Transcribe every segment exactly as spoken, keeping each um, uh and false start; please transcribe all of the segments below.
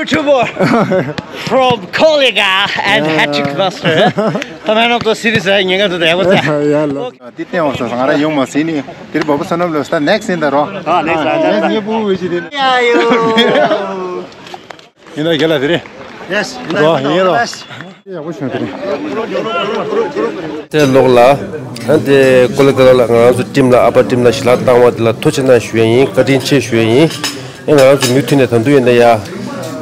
YouTuber from Kolega and Hattrick Master. The man of the series, eh, ཉེན་ཁ་འདུག་ཡག་པོ་ཟེར། ཡ་ལོ། འདི་བསྟན་འོང་ས་ང་རང་ཡོང་མ་ཟིན་ནི། དེར་བོ་བོ་ས་ནམ་ལོ་ས་next ཡིན་ད་རོ། ཨ་next ཨ་next ངའི་བུ་བུ་ཞིག་དེ། ཡ་ཡོ། ཡིན་ད་རྒྱ་ལ་དེ་རེད། Yes ཡིན་ད་རོ་ཡིན་རོ། ཡག་པོ་བྱུང་དེ་རེད། དེ་ལོག་ལ། ཨ་དེ་ཀོ་ལི་ཀ་ལ་ང་རང་ཚོ་ཊིམ་ལ་ཨ་ཕ་ཊིམ་ལ་ཞི་ལ་བཏང་བ་དེ་ལ་ཐུགས་རྗེ་གནང་ཞུ་ཡ་ཡིན། བཀའ་དྲིན་ཆེ་ཞུ་ཡ་ཡིན། ཨེ་ང་རང་ཚོ་མུ་མཐུད་ནས་ད་དུང་ཡིན་ད་ཡ།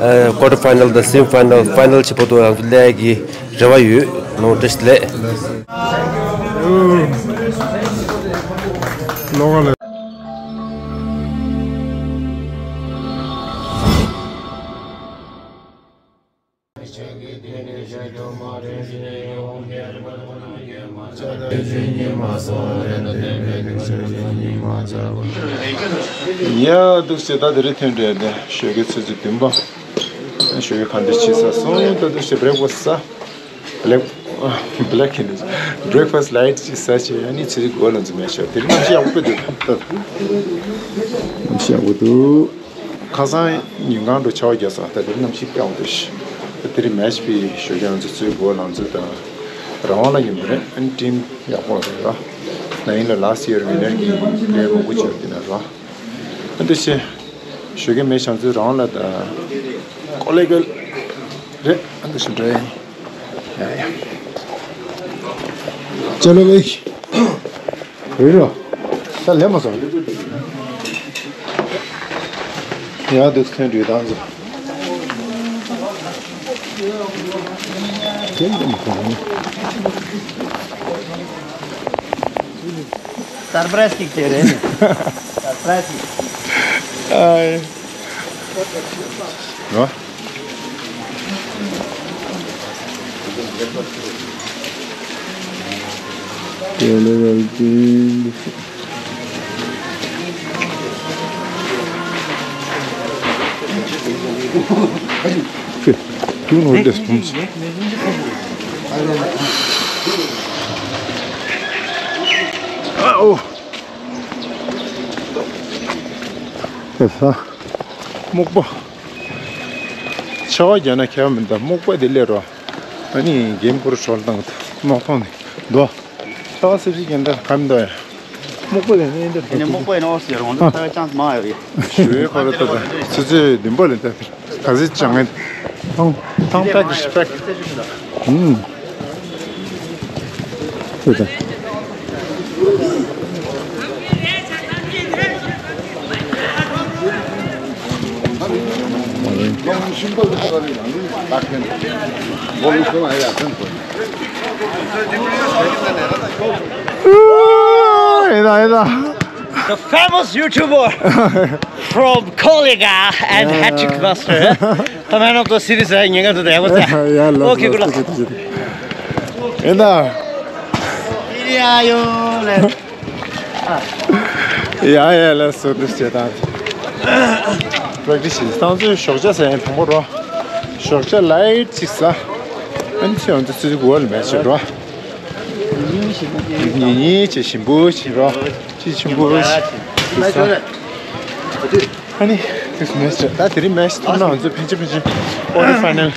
ཨ་quarter final དང་semi final final ཆེ་བར་དུ་ང་རང་ཚོ་སླེབས་ཀྱི་རེ་བ་ཡོད། ནོར་བཀྲ་ཤིས་བདེ་ལེགས། ལོག་ལ། ཡ་འདུག་སེ་ད་དེ་རིང་ཐོན་འདྲ་དེ་ཞོགས་ཀའི་ཆུ་ཚོད་བདུན་པ། ཞོགས་ཀའི་ག་འདྲ་བྱེད་ས་སོང་ད་འདུག་སེ་breakfast ཟ། black black ཡིན། breakfast light ཅིག་ཟ་བྱས་ཨ་ནི་ཚེ་རིང་གོ་ལ་འཛུལ་མེད་ཤག་དེ་རིང་གནམ་གཤིས་ཡག་པོ་འདུག་ད་གནམ་གཤིས་ཡག་པོ་འདུག་ཁ་སང་ཉིན་གང་འགྲོ་ཆར་པ་བརྒྱབ་སོང་། ད་དེ་རིང་གནམ་གཤིས་སྐྱོ་པོ་འདུག་ད་དེ་རིང་མེཆ་པའི་ཞོགས་ཀས་ང་ཚོ་གཙོས་གོ་ལ་འཛུལ་དང་རང་དབང་ལ་ཉིན་མོ་རེད། ཨ་ནི་team ཡག་པོ་རེད་ར། ན་ཡིན་ལ་last year winner གི་player མང་པོ་བྱས་དེ་ན་ར། ཨ་འདི་ཤེ། ཞོགས་ཀས་མེ་བྱང་ཚུལ་རང་ལ་དང་། ཀོ་ལེ་གལ། རེད། ཨ་འདི་ཤེ་འདྲ་ཡིན། ཡ་ཡ། ཅ་ལོ་བེ། རེད་རོ། ད་ལས་མ་སོང་། ཡ་འདི་ཐོན་དུས་དང་ཚོ། ཁྱེད་འདི་མ་སོང་། སར་པ་རའི་ཛི་ཅིག་དེ་རེད། སར་པ་རའི་ཛི་ཅིག་ཨའི། རོ། དེ་ལས་ཡར་རྒྱུན། ཁྱེད་ཁྱེད་ནོར་འདེབས་སྤུངས། ཨ་ཨོ། དེ་ས། སྨུག་པ། ཆར་པ་བརྒྱབ་ན་ཁྱད་པར་མི་འདུག་སྨུག་པ་དེ་སླེབས་རོགས། ཨ་ནི་རྒན་པོར་ཧྲོལ་བཏང་གི་འདུག་གནོག་ཐོག་ནས་འདུག་ཆར་པ་སིབ་སིབ་ཀྱི་འདི་ག་མི་འདུག་ཡ། སྨུག་པ་དེ་ནས་འདི་དེ་ནས་སྨུག་པ་ཡིན་ན་ཨོ་སི་ཡ་རོང་འདི་ཨ་ཐར་བའི་ཅང་སི་མང་ཡོད་ཡ། ཞུ་བའི་ཁོ་ར་ད་ད་ཆུ་ཚོད་བདུན་པ་ལས་ད་ག་ཚོད་ཅང་ངན་ཐང་ཐང་པེག་ཤི་པེག་ཧུམ། ཁྱོད་ད། ཨེ་ད་ཨེ་ད། The famous YouTuber from Kolega and Hattrick Master. The man of the series, eh? ཉེན་ཁ་འདུག་ད་ཡག་པོ་ཟེར། ཡ་ལོ། Okay, good luck. ཨེ་ད། ཡ་ཡ་ལ་སོ་དུ་བྱེད་དང་། པྲེག་ཊི་སི་བྱེད་སང་ཚོའི་ཞོགས་ཇ་ཟ་ཡན་དང་པོ་རོ། ཞོགས་ཇ་ལའིཊ་ཅིག་ཟ། ཨན་ཚེ་ཡང་ཚེ་ཚེ་གོ་ལ་མེད་བྱེད་རོ། ཉིན་ཉིན་བྱེད་ཞིམ་པོ་བྱེད་རོ། ཅི་ཆེན་པོ་ཞིག་ཨ་ནི་དེ་སུ་མེ་སི་ད་དེ་རིང་མེ་སི་ཐོབ་ན་ང་ཚོ་ཕན་ཆད་ཕན་ཆད་ཀོ་ཊར་ཕའི་ནལ་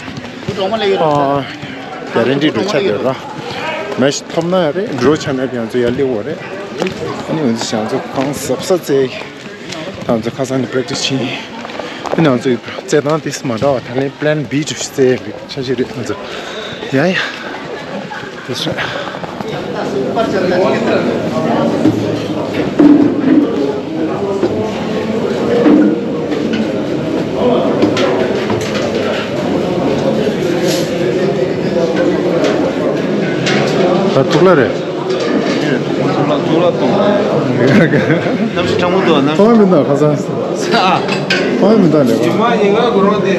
གྷེ་རན་ཊི་འགྲོ་ཆ་ཡོད་ར། མེ་སི་ཐོབ་ན་ཡ་རེད། འགྲོ་ཆ་ན་ཡང་ང་ཚོ་ཡར་སླེབས་འོ་རེད། ཨ་ནི་ང་ཚོ་ང་ཚོ་གང་གཟབ་གཟབ་རྩེ་ད་ང་ཚོ་ཁ་སང་ནས་པྲེག་ཊི་སི་བྱེད་ཨ་ནི་ང་ཚོ་རྩེད་ཐང་དེ་མ་འདྲ་བ་ད་ལན་པི་ལན་བི་འགྲོ་རྩེ་ཡ་རེད། ཆ་ཤས་རེད་ང་ཚོ། ཡ་ཡ། དེ་སོང་། ད་ཐུག་ལ་རེད། གནམ་གཤིས་གྲང་མོ་འདུག་གནམ་གཤིས། ཐོག་མི་འདུག་ཁ་སང་། ཨ། ཨོ་མི་འདུག་ལེ། ཉི་མ་ཉིན་གང་གོ་རོ་དེ།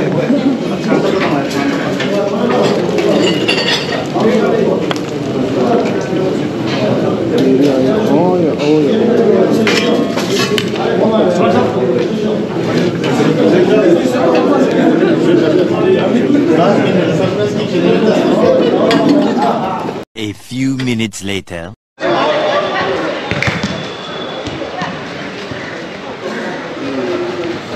A few minutes later.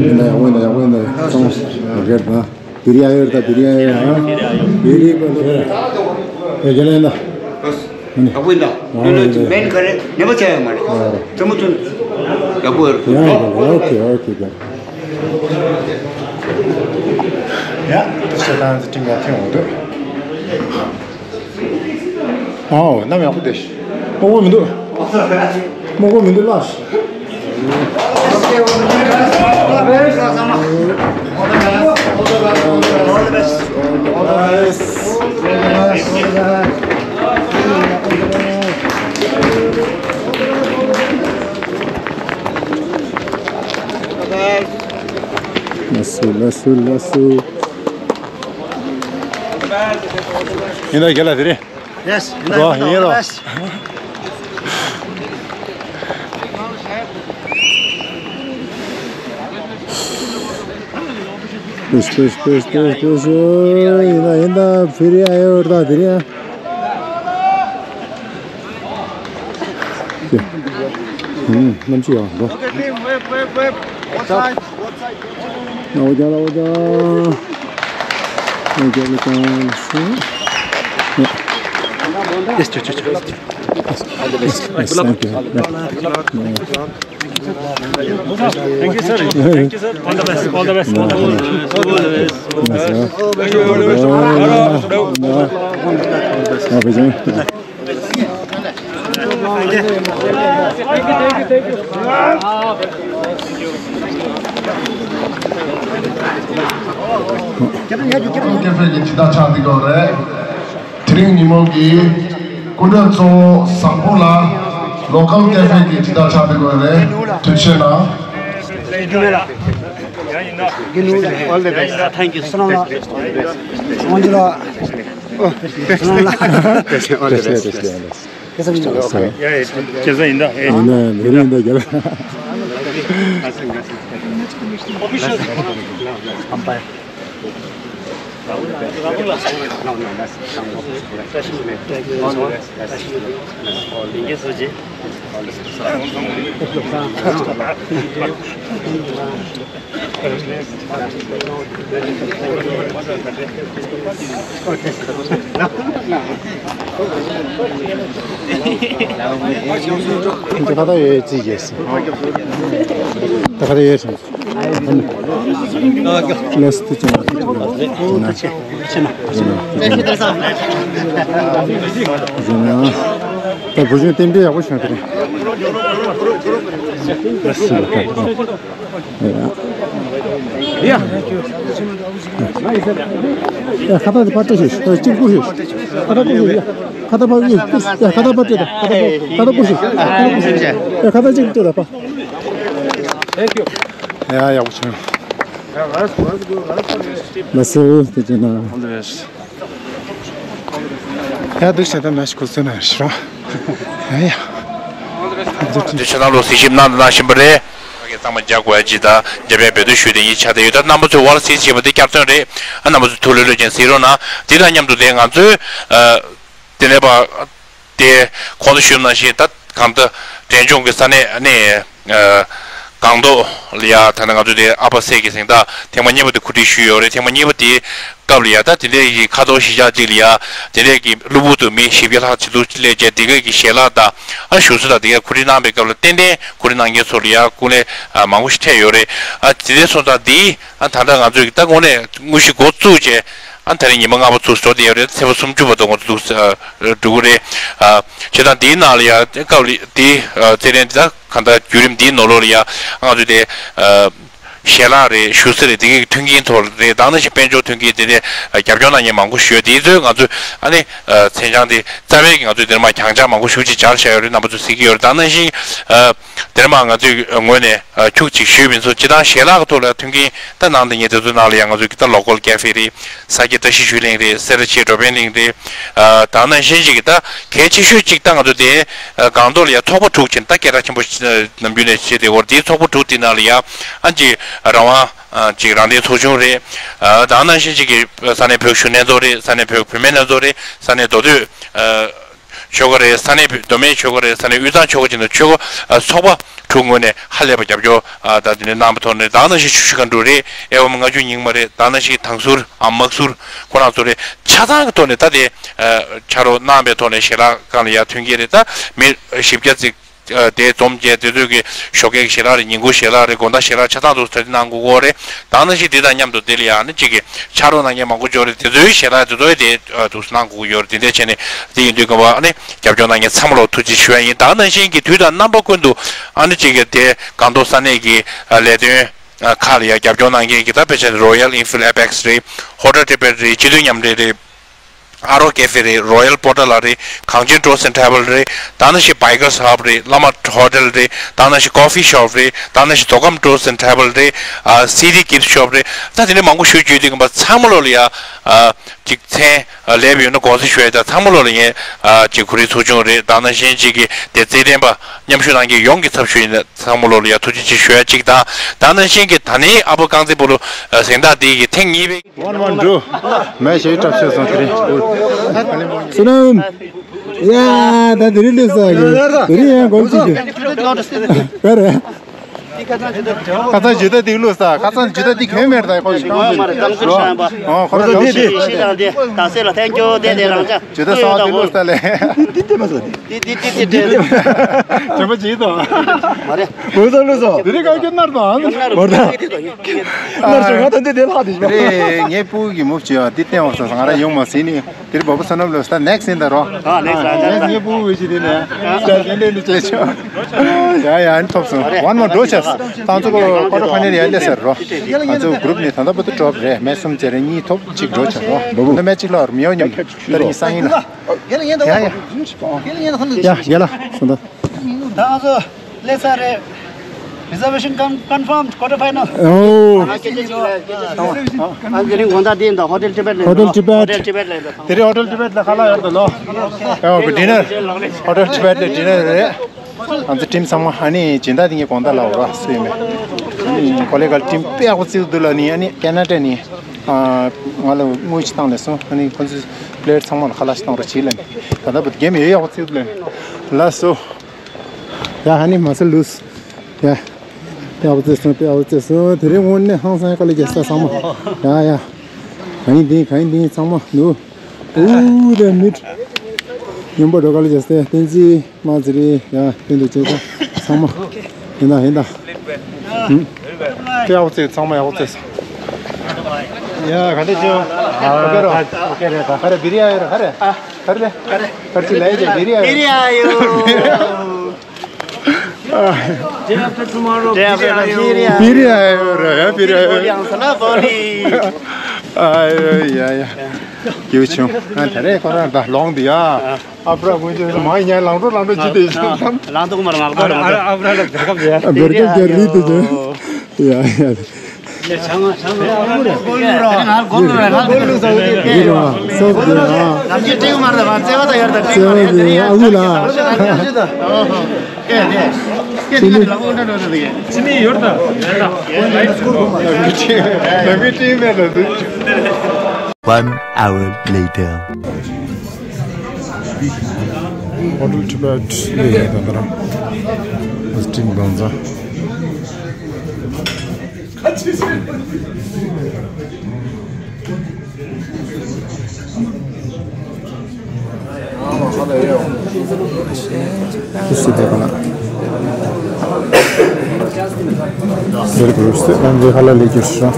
ཡིན་ན་ཡག་པོ་ཡིན་ན་ཡག་པོ་ཡིན་ན་ཚང་མ་རྒྱལ་ན། བི་རི་ཨ་ཡོད་ད་བི་རི་ཨ་ཡོད་ཨ། བི་རི་པ་ལོ། ཡ་རྒྱལ་ན་ཡིན་ན། ཡག་པོ་ཡིན་ད། ཡོད་ན་མེན་ག་རེ་ཉེས་པ་ཆགས་ཡོད་མ་རེད། ཚང་མ་ཚུན་ཡག་པོ་ཡོད། ཡ་ཡ་ཨོ་ཁེ་ཨོ་ཁེ་རྒྱལ། ཡ་དུ་ཤ་ཏང་ཙི་ཏིང་ཡ་ཐེང་འོང་འདུག་ཨའོ་གནམ་ཡག་པོ་བསྡད་ཤག་སྨུག་པོ་མི་འདུག་སྨུག་པོ་མི་འདུག་ལགས། ལགས་སོ་ལགས་སོ་ལགས་སོ། ཡིན་ད་རྒན་ལགས་དེ་རིང་། Yes, ཡིན་ད་ཡིན་རོགས། ཡིན་ད་ཡིན་ད་བི་རི་ཨ་ཡོད་ད་དེ་རིང་། ཨུམ། གནམ་གཤིས་ཡག་འགྲོ། Look at him, wave, wave, wave. Both sides, both sides. ལའོ་ཇ། ལའོ་ཇ། ལའོ་ཇ། ལའོ་ཇ། Yes, yes, yes, yes. Yes, thank you. Thank you, sir. Thank you, sir. All the best. All the best. All the best. All the best. All the best. ཀེ་ཕེ་གི་ཕྱི་ཟླ་ཆགས་འདུག་རེད། དེ་རིང་ཉིན་མོ་གི་སྐུ་མགྲོན་གཙོ་བོ་བཟང་པོ་ལགས། Local Cafe གི་ཕྱི་ཟླ་ཆགས་འདུག་རེད། ཐུགས་རྗེ་གནང་། All the best. Thank you. All the best. All the best. All the best. All the best. ཁྱེད་ཚོ་ཡིན་ད། ཨེ། ཡིན་ན་མི་རིང་ད་རྒྱལ། ཁ་ད་ཡོད་ཅི་ཡེ་སི། ད་ཁ་ད་ཡོད་སོང་། ལས་དུ་ཅན། ད་བུ་ཆུང་རྟེན་འབྲེལ་ཡག་པོ་བྱུང་དེ་རེད། ཡ། ཡ། ཁ་ཏ་དེ་ཕར་སྤྲད་ཤིག་ཨ། གཅིག་བསྐུར་ཤིག་ཁ་ཏ་བསྐུར་ཤིག་ཡ། ཁ་ཏ་ཕར་བསྐུར། ཡ། ཁ་ཏ་ཕར་སྤྲད་དང་། ཁ་ཏ་བསྐུར་ཤིག་ཁ་ཏ་བསྐུར་ཤིག་ཡ། ཁ་ཏ་གཅིག་སྤྲད་དང་། ཕར། Thank you. ཡ། ཡག་པོ་བྱུང་། ལགས་སོ། དེ་བྱས་ན། All the best. ཡ། འདུག་བྱས་ད་ནང་ཞིག་གོ་ཚོད་ན་ཞུ་རོགས། ཡ་ཡ། འདི་ཆ་ཚང་ལོ་གཟིགས་ཞིབ་གནང་དང་གནང་བཞིན་པ་རེད། ཕ་གི་གཙང་མ་རྒྱག་དགོས་ཡ་ཅིག་དང་རྒྱབ་ཡ་འབད་བརྩོན་ཞུས་ཏེ་ཡིན་ཆ་དེ་ཡོད། ད་རྣམ་པ་ཚོས་ཝརལ་སིས་བྱས་པ་དེ་བསྐྱར་ཐོན་རེད། ཨ། རྣམ་པ་ཚོས་ཐུགས་ལྷོད་ལྷོད་ཅན་གཟིགས་རོགས་གནང་། དེ་དང་མཉམ་དུ་དེ་ང་ཚོའི། ཨ། དེ་ནས་པ། དེ་གོང་དུ་ཞུས་ནང་བཞིན་ད་གང་ལྟར་འབྲས་ལྗོངས་ཀྱི་ས་གནས་ནས། ཨ། སྒང་ཏོག་ལ་ཡ། ད་ནི་ང་ཚོ་དེ་ཨ་པ་སེ་གི་གཟེངས་རྟགས་ཐེངས་མ་གཉིས་པ་དེ་གོ་སྒྲིག་ཞུས་ཡོད་རེད། ཐེངས་མ་གཉིས་པ་དེའི་སྐབས་ལ་ཡ། ད་དེ་འདྲའི་གི་ཁ་དོག་གཞིར་བཞག་ཅིག་ལ་ཡ། དེ་འདྲའི་གི་གློ་བུར་དུ་མི་བཞི་བརྒྱ་ལྷག་ཅིག་འདུག་སླེབས་བྱས། དེ་གའི་གི་ཞལ་ལག་དང་། ཨ། བཞུགས་ས་དང་དེ་གའི་གོ་སྒྲིག་གནང་པའི་སྐབས་ལ་ཏན་ཏན་གོ་སྒྲིག་གནང་མཁན་ཚོ་ལ་ཡ་སྐུ་ལས། ཨ། མང་པོ་ཞིག་ཐེབས་ཡོད་རེད། ཨ། དེ་འདྲའི་སོང་ཙང་འདི། ཨ། ད་ལྟ་ང་ཚོས་ད་དངོས་གནས་དངོས་གཞི་འགོ་བཙུགས་བྱས། ཨ། ད་རེས་ཉི་མ་ལྔ་པ་ཚུགས་འགྲོ་བསྡད་ཡོད་རེད། ཚེས་པ་སུམ་ཅུ་བར་དུ་ང་ཚོ་འདུག་ཨ། འགྲོ་གི་རེད། ཨ། བྱས་ཙང་འདིའི་ནང་ལ་ཡ་སྐབས་ལ་འདི། ཨ། རྩེད་འགྲན་འདི་ད་གང་ལྟར་བརྒྱུད་རིམ་འདིའི་ནང་ལོགས་ལ་ཡ་ང་ཚོས་དེ། ཨ། ཞལ་ལག་རེད། བཞུགས་ས་རེད། དེ་གའི་མཐུན་རྐྱེན་ཐོག་རེད། ད་ནང་བཞིན་དཔལ་འབྱོར་མཐུན་རྐྱེན་དེ་འདྲའི་རྒྱབ་སྐྱོར་གནང་མཁན་མང་པོ་ཞིག་ཡོད། དེ་ཚོས་ང་ཚོས་ཨ་ནི། ཨ། མཚན་བྱང་དེ་རྩ་བའི་གི་ང་ཚོས་དེར་མ་གྱང་ཆག་མང་པོ་ཞེ་པོ་ཅིག་སྦྱར་བཞག་ཡོད་རེད། རྣམ་པ་ཚོས་གཟིགས་ཀྱི་ཡོད་རེད། ད་ནང་བཞིན། ཨ། དེར་མ་ང་ཚོའི་ངོས་ནས། ཨ། ཁྱུག་ཅིག་ཞུས་མིན་སོང་། སྤྱིར་བཏང་ཞལ་ལག་གི་ཐོག་ལ་མཐུན་རྐྱེན་ད་གནང་བསྡད་མཁན་དེ་ཚོའི་ནང་ལ་ཡང་ང་ཚོའི་གི་ད་ལོ་ཀལ་ཀེ་ཕེ་རེད། ས་སྐྱ་བཀྲ་ཤིས་ཆོས་གླིང་རེད། སེ་ར་བྱེས་འགྲོ་ཕན་གླིང་རེད། ཨ། ད་ནང་བཞིན་ཅིག་གི་ད་གལ་ཆེ་ཤོས་ཅིག་ད་ང་ཚོ་དེ། ཨ། སྒང་ཏོག་ལ་ཡ་ཚོགས་པ་དྲུག་ཅིག་ད་སྐད་གྲགས་ཆེན་པོ་ནམ་རྒྱུན་ནས་བྱེད་བསྡད་ཡོད་རེད། དེའི་ཚོགས་པ་དྲུག་དེ་ནང་ལ་ཡ། ཨ། ཅིག་རང་དབང་། ཨ། ཅིག་རང་བདེན་ཚོགས་ཆུང་རེད། ཨ། ད་ནང་བཞིན་ཅིག་གི་ས་གནས་བོད་གཞོན་ལྷན་ཚོགས་རེད། ས་གནས་བོད་བུད་མེད་ལྷན་ཚོགས་རེད། ས་གནས་མདོ་སྟོད། ཨ། ཆོལ་ཁ་རེད། ས་གནས་མདོ་སྨད་ཆོལ་ཁ་རེད། ས་གནས་དབུས་གཙང་ཆོལ་ཁ་བཅས་ནས་ཆོལ་ཁ། ཨ། ཚོགས་པ་དྲུག་ངོས་ནས་ཧ་ལས་པ་རྒྱབ་སྐྱོར། ཨ། ད་དེ་འདྲ་གནང་བའི་ཐོག་ནས། ད་ནང་བཞིན་ཆུ་བཞི་སྒང་དྲུག་རེད། ཨེལ་བྷམ་ལྔ་བཅུ་རྙིང་མ་རེད། ད་ནང་བཞིན་དྭངས་ཟུར། ཨ། དམག་ཟུར་ཁོ་རང་ཚོ་རེད། ཆ་ཚང་གི་ཐོག་ནས་ད་དེ། ཨ། ཕྱག་རོགས་གནང་བའི་ཐོག་ནས་ཞལ་ལག་སྒང་ལ་ཡ་མཐུན་རྐྱེན་རེད། ད་མི་བཞི་བརྒྱ་ཙམ། ཨ། དེ་འཛོམས་བྱས། དེ་ཚོས་ཀྱི་ཞོགས་ཀས་ཀྱི་ཞལ་ལག་རེད། ཉིན་གུང་ཞལ་ལག་རེད། དགོང་དག་ཞལ་ལག་ཆ་ཚང་འདུག་སེ་གནང་དགོས་ཀྱི་ཡོད་རེད། ད་ནང་བཞིན་དེ་དང་མཉམ་དུ་དེ་ལ་ཡ་ནི་གཅིག་གི་ཕྱག་རོགས་གནང་མཁན་མང་པོ་ཡོད་རེད། དེ་ཚོའི་ཞལ་ལག་དེ་ཚོ་དེ། ཨ། འདུག་སེ་གནང་དགོས་ཀྱི་ཡོད་རེད། དེ་འདྲ་བྱས་ནས་དེ་ཡིན་དུས་སྐབས་ཨ་ནི་རྒྱབ་སྐྱོར་གནང་མཁན་ཚང་མ་ལ་ཐུགས་རྗེ་ཆེ་ཞུ་ཡ་ཡིན། ད་ནང་བཞིན་གྱི་དུས་དང་རྣམ་པ་ཀུན་ཏུ་ཨ་ནི་གཅིག་གི་དེ་སྒང་ཏོག་ས་གནས་ཀྱི། ཨ། ལས་དོན། ཨ། ཁག་ལ་ཡ་རྒྱབ་སྐྱོར་གནང་མཁན་གྱི་ད་དཔེ་ཆ་Royal Enfield Apex རེད། Hotel Tibet རེད། སྤྱི་མཐུན་མཉམ་འབྲེལ་རེད། ཨ་རོ་ཀེ་ཕེ་རེད། Royal Portal རེད། གངས་ཅན་Tours and Travel རེད། ད་ནང་བཞིན་Bikers Hub རེད། ལ་མ་Hotel རེད། ད་ནང་བཞིན་Coffee Shop རེད། ད་ནང་བཞིན་རྡོ་ཁམས་Tours and Travel རེད། ཨ། City Gift Shop རེད། ད་དེ་ནས་མང་པོ་ཞིག་བརྗོད་དུས་ཙམ་པ་ཚང་མ་ལོ་ལ་ཡ། ཨ། ཅིག་མཚན། ཨ། ལབ་ཡོད་ན་དགོངས་སེལ་ཞུ་ཡ། ད་ཚང་མ་ལོ་ལ་ཡ། ཨ། ཅིག་གོ་སྒྲིག་ཚོགས་ཆུང་རེད། ད་ནང་བཞིན་ཅིག་གི་དེ་རྩེད་འགྲན་པ་མཉམ་ཞུགས་གནང་མཁན་ཡོངས་ཀྱི་ཚབ་ཞུས་ཡིན་ན། ཚང་མ་ལོ་ལ་ཡ་ཐུགས་རྗེ་ཆེ་ཞུ་ཡ་གཅིག་དང་། ད་ནང་བཞིན་གྱི་ད་ནི་ཨ་ཕོ་རྐང་རྩེད་སྤོ་ལོ། ཨ། གཟེངས་རྟགས་འདི་གི་ཐེངས་གཉིས་པའི། One, one, two. མེ་ཤེས་གྲབས་ཤེས་སོང་། དེ་རིང་། བསོད་ནམས། ཡ། ད་དེ་རིང་སླེབས་ས་གི། དེ་རིང་ཡང་སྒོམ་ཅིག་གི། ག་རེ། ཁ་སང་ཇི་ལྟར་འདི་བླུགས་ས། ཁ་སང་ཇི་ལྟར་འདི་གོན་མེད་ད་ཁོ་ཞིག་གང་ཞིག་རོ། ཨོ་ཁོ་རང་གང་ཞིག་ཞིག་དང་དེ་ད་སེ་ལ་ཐན་ཀྱོ་དེ་དེ་རང་ཅག་ཇི་ལྟར་སང་འདི་བླུགས་ས་ལས། འདི་འདི་འདི་མ་ཟ་འདི། འདི་འདི་འདི་འདི་འདི། ཇོ་མོ་ཇི་དང་། མ་རེད། གོ་ས་བླུགས་ས། དེ་རིང་ག་གེ་ནར་དང་། མ་རེད། ནར་ཞོག་ང་ད་འདི་དེ་ལྷག་དེ་ཞོག་དེ་ངའི་སྤུ་གུ་གི་མུ་བྱེད་ཡ་འདི་བསྟན་འོག་ས་ང་རང་ཡོང་མ་ཟིན་ནི། དེར་བ་བུ་བསོད་ནམས་ལོས་ད་ནེག་སི་ཡིན་ད་རོ། ཨ་ནེག་སི་ཨ་ནེག་སི་ངའི་སྤུ་གུ་ཞིག་དེ་ནས་ད་དེ་འདྲས་འདི་བྱས་ཆོག་ཡ་ཡ་ཨ་ནི་ཐོབ་སོང་། ཝན་མོ་འགྲོ་ཆས། ད་ང་ཚོ་ཀོ་ཀོ་ཊར་ཕའི་ནལ་ཡར་སླེབས་ཟེར་རོ། ང་ཚོ་གུ་རུབ་ནས་ད་ལྟ་བར་དུ་ཌོ་རོ་རེད། མེ་གསུམ་བྱས་རེད། གཉིས་ཐོབ་གཅིག་འགྲོ་ཆས་རོ། ད་མེ་གཅིག་ལ་མི་ཡོང་སྙམ། ད་རིང་སང་ཡིན་ལ། ཡ་ཡ། ཡ་ཡ་ལ་སོང་ད། ད་ང་ཚོ་སླེབས་ས་རེད། Reservation con- confirmed, quarter final. ཨོ། ཨ་དེ་རིང་དགོང་དག་དེ་ཡིན་ད། ཧོ་ཊེལ་ཊི་བེཊ་ལ། ཧོ་ཊེལ་ཊི་བེཊ། ཧོ་ཊེལ་ཊི་བེཊ་ལ་ཡོད་ད་ལོ། ཨོ་ཌི་ནར། ཧོ་ཊེལ་ཊི་བེཊ་ལ་ཌི་ནར་རེད། ང་ཚོ་ཊིམ་ཚང་མ་ཨ་ནི་སྦྱིན་བདག་དེ་ངས་དགོང་དག་ལ་འོ་ར་སུ་ཡིན་མེད། ཨ་ནི་ཀོ་ལི་གལ་ཊིམ་དཔེ་ཡག་པོ་བརྩི་འདུག་ལ་ནི། ཨ་ནི་ཀེ་ན་ཌ་ནི་ང་ལ་དངུལ་ཅིག་བཏང་ནས་སོང་། ཨ་ནི་ཁོ་ཚོའི་པི་ལེ་ཡར་ཚང་མ་ལ་ཁ་ལག་ཅིག་བཏང་རོགས་བྱེད་ལ་ནི། ད་ལྟ་བུ་གེམ་ཡོད་ཡག་པོ་བརྩི་འདུག་ལ་ནི། ལ་སོ། ཡ་ཧ་ནི་མ་སེ་ལུས། ཡ། དཔེ་ཡག་པོ་བརྩེ་སོང་། དཔེ་ཡག་པོ་བརྩེ་སོང་། དེ་རིང་དངོས་གནས་ཧང་སང་དཀའ་ལས་རྒྱག་ས་ཚང་མ། ཡ་ཡ། ག་ཡིན་དེ་ག་ཡིན་དེ་ཚང་མ་ནུ། ཨུ་དེ་མིད། ཡུམ་པ་འགྲོ་དཀའ་ལས་རྒྱག་ས་བསྟན་འཛིན་དམངས་ཚེ་རིང་ཡ་བསྟན་དུ་བྱེད་ས་ཚང་མ། ཡིན་ད་ཡིན་ད། ཧུམ། དཔེ་ཡག་པོ་བརྩེ། ཚང་མ་ཡག་པོ་བརྩེ་སོང་། ཡ་ག་འདྲ་བྱུང་། ཨོ་ཁེ་རོ། ཨོ་ཁེ་རེད་ད། ཧ་རེ་བི་རི་ཡ་ཡོད་ར་ཧ་རེ། ཧ་རེ་ལེ། ཧ་རེ་ཅི་ལེ་ཡ་བི་རི་ཡ་ཡོད། བི་རི་ཡ་ཡོད། Day after tomorrow, Day after tomorrow, བི་རི་ཡ་ཡོད་ར་ཡ། བི་རི་ཡ་ཡོད། ཡང་ས་ལ་བོ་ལི། ཨ་ཡ་ཡ་ཡ། ཡོད་བྱུང་། ཨ་ད་རེས་ཁོ་རང་ད་ལོང་འདི་ཡ། ཨ་བྲ་དགོན་ཆེན་མ་ཡིན་ཡང་ལང་འགྲོ་ལང་འགྲོ་ཅི་དེ་བཞིན་ལང་འདུག་མ་ར་ང་ལ་ཨ་བྲ་ལ་བེར་ཀབ་བྱས། བེར་ཀབ་བྱས་རི་དེ་བྱས། ཡ་ཡ། ཡ་ཆང་ཆང་ལ་ཨ་མུ་རེད། ང་སྒོམ་ལ་ང་སྒོམ་ལ་ཟ་བའི་དེ། འདི་རོ། སོག་འདི་རོ། ནམ་རྒྱུན་སྤྲེའུ་མར་ལ་ང་བརྩེ་བ་དང་ཡར་དང་སྤྲེའུ་མར་ཡར་དང་ཡར་ཨ་ཁུ་ལ། ཨོ་ཧོ། ཀེ་ཀེ་ཀེ་ཀེ་ལ་འོང་འདྲ་འགྲོ་འདྲ་ཀེ། ཅི་མི་ཡོད་ད། ལ་མི་ཏྲིང་མེད་ལ་འདུག One hour later. ཧོ་ཊེལ་ཊི་བེཊ་ལ་ཡིན་ད་ད་ར། ཨ་ཏིང་དང་ཚ། སུ་དེ་ག་ལ། ཟེར་དགོས་སེ་རང་གི་ཧ་ལ་ལས་རྒྱུ་ཧྲ།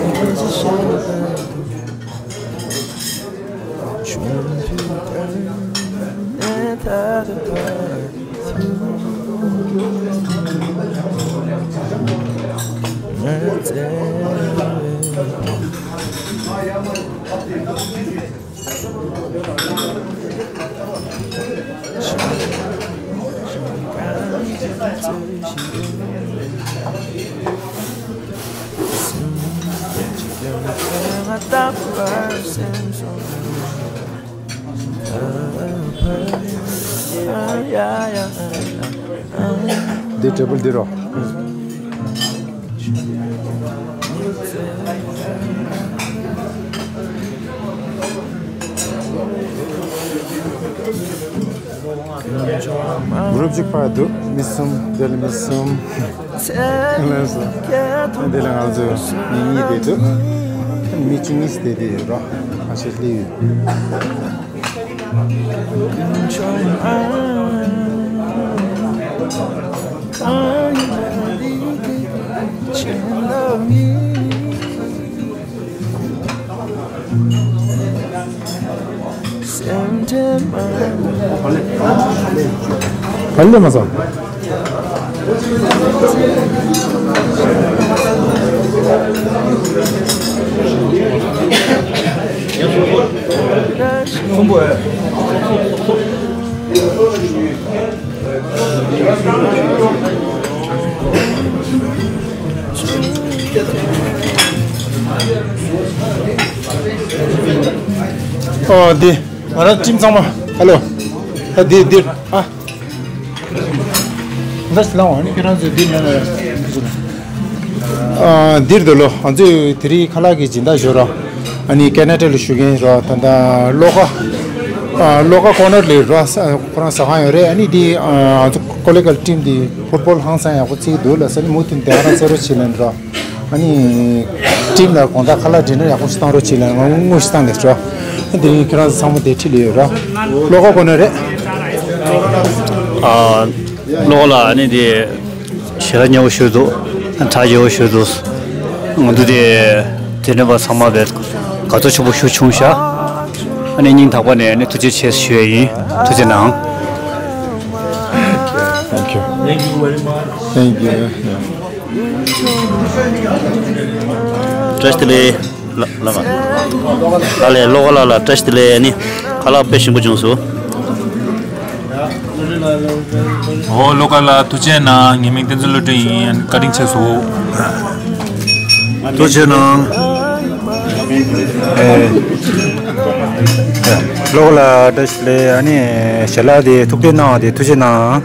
འདི་ཊེ་བལ་འདི་རོ། གུ་རུབ་གཅིག་ཕར་འདུག་མི་གསུམ། དེ་ལ་མི་གསུམ། ལགས་སོ། དེ་ལ་ང་ཚོ་མི་གཉིས་བསྡད་འདུག་མི་བཅུ་གཉིས་བསྡད་དེ་ཡོད་རོ། ཁ་ཤས་སླེབས་ཡོད། ག་ལེ་མ་སོང་། ཨོ་འདི་ང་རང་ཊིམ་ཚང་མ་ཧ་ལོ། ཨ་འདི་འདི་ཨ། འདི་ལའང་ཨ་ནི་ཁྱེད་རང་ཚོས་འདི་ནང་ལ། ཨ་འདིར་འདུག་ལོ། ང་ཚོས་དེ་རིང་ཁ་ལག་གི་སྦྱིན་བདག་ཞུ་རོགས། ཨ་ནི་ཀེ་ན་ཌ་ལ་བཞུགས་མཁན་རོགས། ད་ལྟ་བློ་དགའ། ཨ། བློ་དགའ་ཀོ་ནར་ལ་ར་ས་ཁོ་རང་ཟ་ཁང་ཡོད་རེད། ཨ་ནི་དེ་ཨ་ང་ཚོ་ཀོ་ལི་གྷལ་ཊིམ་དེ་ཕུཊ་བོལ་ཧང་སང་ཡག་པོ་རྩེ་གི་འདུག་ལབ་ས་ནི་མུ་མཐུད་དེ་ང་རང་རྩེ་རོགས་བྱེད་ལབ་ར། ཨ་ནི་ཊིམ་ལ་དགོང་དག་ཁ་ལག་ཌི་ནར་ཡག་པོ་ཞིག་བཏང་རོགས་བྱེད་ལབ་ང་དངོས་ཤིག་བཏང་ནས་ར། དེ་རིང་ཁྱེད་རང་ཚོ་ཚང་མ་དེ་ཁྲིད་ལ་ཡོད་ར། བློ་དགའ་ཀོ་ནར་རེད། ཨ། བློ་དགའ་ལགས་ཨ་ནི་དེ། ཞལ་ལག་མཉེས་པོ་ཞིག་འདུག་གྲ་རྒྱས་པོ་ཞིག་འདུག་ང་ཚོ་དེ་དེ་འདྲ་བ་ཚང་མ་བས་དགའ་ཚོར་ཆེན་པོ་ཞིག་བྱུང་ཤག་ཨ་ནི་སྙིང་ཐག་པ་ནས་ནི་ཐུགས་རྗེ་ཆེ་ཞུ་ཡ་ཡིན། ཐུགས་རྗེ་གནང་། Thank you. Thank you very much. Thank you. Yeah. བཀྲ་ཤིས་བདེ་ལེགས། ལ་ལ་ལ་ལས་བློ་དགའ་ལགས་ལ་བཀྲ་ཤིས་བདེ་ལེགས། ཨ་ནི་ཁ་ལག་དཔེ་ཞིམ་པོ་བྱུང་སོང་། ཨོ་བློ་དགའ་ལགས་ཐུགས་རྗེ་གནང་། ངའི་མིང་བསྟན་འཛིན་བློ་གྲོས་ཡིན། ཀ་ཊིང་བྱས་སོང་། ཐུགས་རྗེ་གནང་། ཨེ། བློ་དགའ་ལགས་བཀྲ་ཤིས་བདེ་ལེགས། ཨ་ནི་ཞལ་ལག་དེ་ཐུགས་ཁྲལ་གནང་བ་དེ་ཐུགས་རྗེ་གནང་།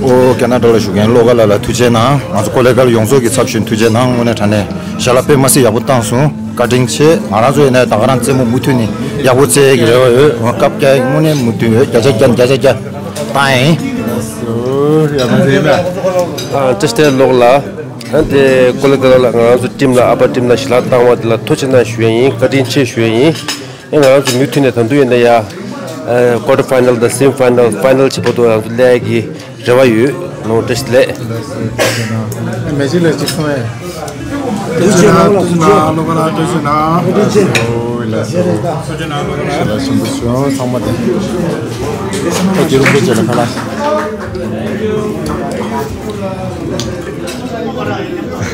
ཨོ་ཁེ་ན་ཌ་ལ་བཞུགས་མཁན་བློ་དགའ་ལགས་ལ་ཐུགས་རྗེ་གནང་། ང་ཚོ་ཀོ་ལི་གྷལ་ཡོངས་རྫོགས་ཀྱི་ཚབ་ཞུས་ཐུགས་རྗེ་གནང་། དངོས་གནས་དྲང་གནས་ཞལ་ལག་དཔེ་མ་སྲིད་ཡག་པོ་བཏང་སོང་། བཀའ་དྲིན་ཆེ། ང་རང་ཚོ་ཡིན་ན་ད་ག་རང་རྩེད་མོ་མུ་མཐུད་ནས་ཡག་པོ་རྩེ་གི་རེ་བ་ཡོད། ང་སྐབས་བརྒྱ་དངོས་གནས་མུ་མཐུད་ཡོད། བརྒྱ་ཆ་བརྒྱ་བརྒྱ་ཆ་བརྒྱ་བཏང་ཡིན། ཡག་པོ་རྩེ་ཡིན་ན། ཨ་ཏྲེ་སྟེ་ལོག་ལ། ཨ་དེ་ཀོ་ལི་གྷལ་ལ་ང་རང་ཚོ་ཊིམ་ལ་ཨ་པ་ཊིམ་ལ་ཞལ་ལག་བཏང་བ་དེ་ལ་ཐུགས་རྗེ་གནང་ཞུ་ཡ་ཡིན། བཀའ་དྲིན་ཆེ་ཞུ་ཡ་ཡིན། ཨེ་ང་རང་ཚོ་མུ་མཐུད་ནས་ད་དུང་ཡིན་ན་ཡ། ཨེ་ཀོ་ཊར་ཕའི་ནལ་དང་སེ་མི་ཕའི་ནལ་ཕའི་ནལ་བྱེད་པ་དུ་ང་ཚོ་སླེབས་ཀྱི་རེ་བ་ཡོད། ལོང་བཀྲ་ཤིས་བདེ་ལེགས། མེ་ཇི་ལ་གཅིག་གསུངས་ཨེ། ཐུགས་རྗེ་གནང་། ཐུགས་རྗེ་གནང་། བློ་དགའ་ལགས་ཐུགས་རྗེ་གནང་། ཐུགས་རྗེ་གནང་། ཨོ་ལགས་སོ། ཞལ་ལག་ཞིམ་པོ་བྱུང་། ཚང་མ་དེ་ཨ་རྒྱལ་རོང་པོ་བྱས་ལ་ཁ་ལག་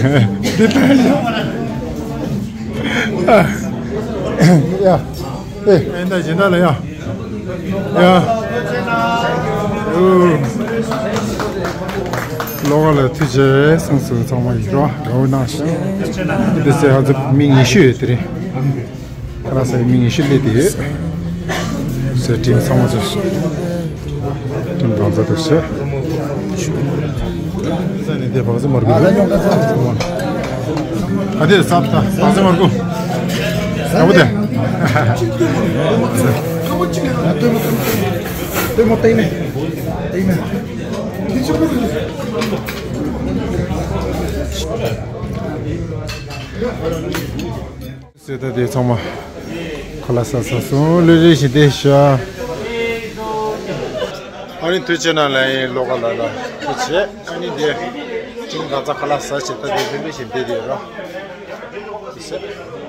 འདི་ལྟ་ཡ། ཡ། ཨེ། ཨེ་འདི་སྦྱིན་བདག་ལ་ཡ། ཡ། ཨུ། བློ་དགའ་ལགས་ཐུགས་རྗེ་གནང་སོང་། ཚང་མ་ཡིན་རོགས་དགའ་བོ་གནང་ཞིང་། འདི་ཚེ་ང་ཚོ་མི་ཉི་ཤུ་ཡོད་དེ་རིང་། ཁ་ལག་ཟ་ཡི་མི་ཉི་ཤུ་སླེབས་བསྡད་ཡོད། ཟས་ཊིམ་ཚང་མ་ཚོ་ཊིམ་གང་ཚ་འདུག་ཟེར། ས་ནས་དེ་བག་ཟ་མར་གུ། ཨ་དེ་ས་ད་བག་ཟ་མར་གུ། ཡག་པོ་དེ། ཟས་ད་དེ་ཚང་མ་ཁ་ལག་ཟ་ཚར་སོང་། ལུས་རེ་ཞིག་བསྡད་ཤག་ཨ་ནི་ཐུགས་རྗེ་གནང་ལ་ཡིན། བློ་དགའ་ལགས་ལ་ཐུགས་རྗེ་ཆེ། ཨ་ནི་དེ་ཅིང་ག་ཚ་ཁ་ལག་ཟ་བྱས་ད་དེ་ལུས་རེ་ཞིག་བསྡད་དེ་རོ། ཐུགས་རྗེ་ཆེ།